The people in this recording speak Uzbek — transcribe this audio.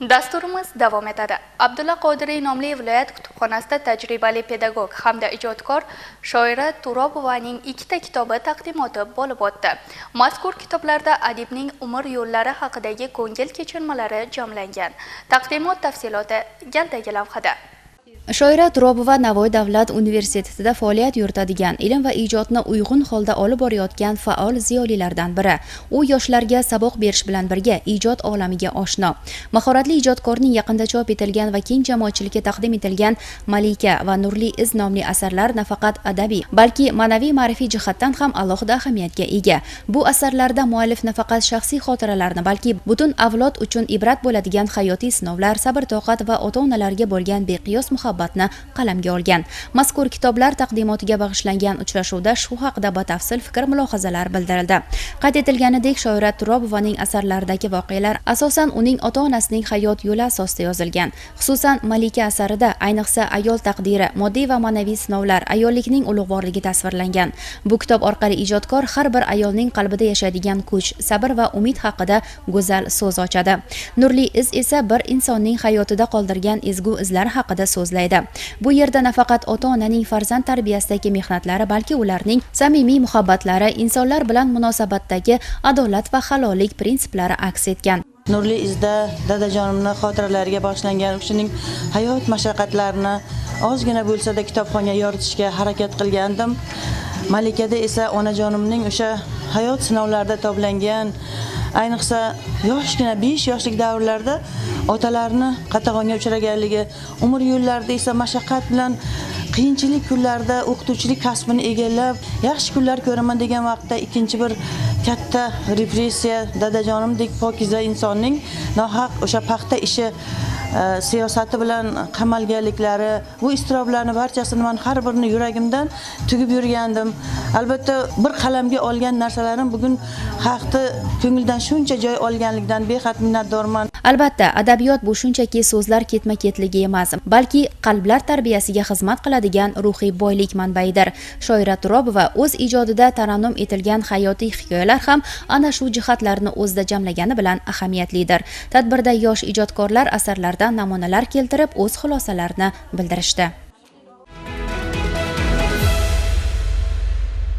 Dasturimiz davom etadi. Abdulla Qodiriy nomli viloyat kutubxonasida tajribali pedagog hamda ijodkor Shoira Turobovaning ikkita kitobi taqdimoti bo'lib o'tdi. Mazkur kitoblarda adibning umr yo'llari haqidagi ko'ngil kechinmalari jamlangan. Taqdimot tafsiloti galdagi lavhada. Shoira Turobova Navoiy davlat universitetida faoliyat yuritadigan, ilm va ijodni uyg'un holda olib borayotgan faol ziyolilardan biri. U yoshlarga saboq berish bilan birga ijod olamiga oshno. Mahoratli ijodkorning yaqinda chop etilgan va keng jamoatchilikka taqdim etilgan Malika va Nurli iz nomli asarlar nafaqat adabiy, balki ma'naviy ma'rifiy jihatdan ham alohida ahamiyatga ega. Bu asarlarda muallif nafaqat shaxsiy xotiralarni, balki butun avlod uchun ibrat bo'ladigan hayotiy sinovlar, sabr-toqat va ota-onalarga bo'lgan beqiyos muhabbatni qalamga olgan. Mazkur kitoblar taqdimotiga bag'ishlangan uchrashuvda shu haqida batafsil fikr mulohazalar bildirildi. Qayd etilganidek, Shoira Turobovaning asarlaridagi voqealar asosan uning ota-onasining hayot yo'li asosida yozilgan. Xususan, Malika asarida ayniqsa ayol taqdiri, moddiy va ma'naviy sinovlar, ayollikning ulug'vorligi tasvirlangan. Bu kitob orqali ijodkor har bir ayolning qalbida yashaydigan kuch, sabr va umid haqida go'zal so'z ochadi. Nurli iz esa bir insonning hayotida qoldirgan ezgu izlar haqida so'zlaydi. Bu yerda nafaqat ota-onaning farzand tarbiyasidagi mehnatlari, balki ularning samimiy muhabbatlari, insonlar bilan munosabatdagi adolat va halollik prinsiplari aks etgan. Nurli izda dadajonimning xotiralariga bag'ishlangan u kishining hayot mashaqqatlarini ozgina bo'lsa-da kitobxonga yoritishga harakat qilgandim. Malikada esa onajonimning o'sha hayot sinovlarida toblangan, ayniqsa yoshgina 5 yoshlik davrlarda otalarini qatag'onga uchraganligi, umr yo'llarida esa mashaqqat bilan qiyinchilik kunlarida o'qituvchilik kasbini egallab, yaxshi kunlar ko'raman degan vaqtda ikkinchi bir katta repressiya, dadajonimdek pokiza insonning nohaq o'sha paxta ishi siyosati bilan qamalganliklari, bu iztiroblarni barchasini men har birini yuragimdan tugib yurgandim. Albatta bir qalamga olgan narsalarim bugun xalqni ko'nglidan shuncha joy olganligidan behad minnatdorman. Albatta, adabiyot bu shunchaki so'zlar ketma-ketligi emas, balki qalblar tarbiyasiga xizmat qiladigan ruhiy boylik manbaidir. Shoira Turobova o'z ijodida tarannum etilgan hayotiy hikoyalar ham ana shu jihatlarni o'zida jamlagani bilan ahamiyatlidir. Tadbirda yosh ijodkorlar asarlardan namunalar keltirib, o'z xulosalarini bildirishdi.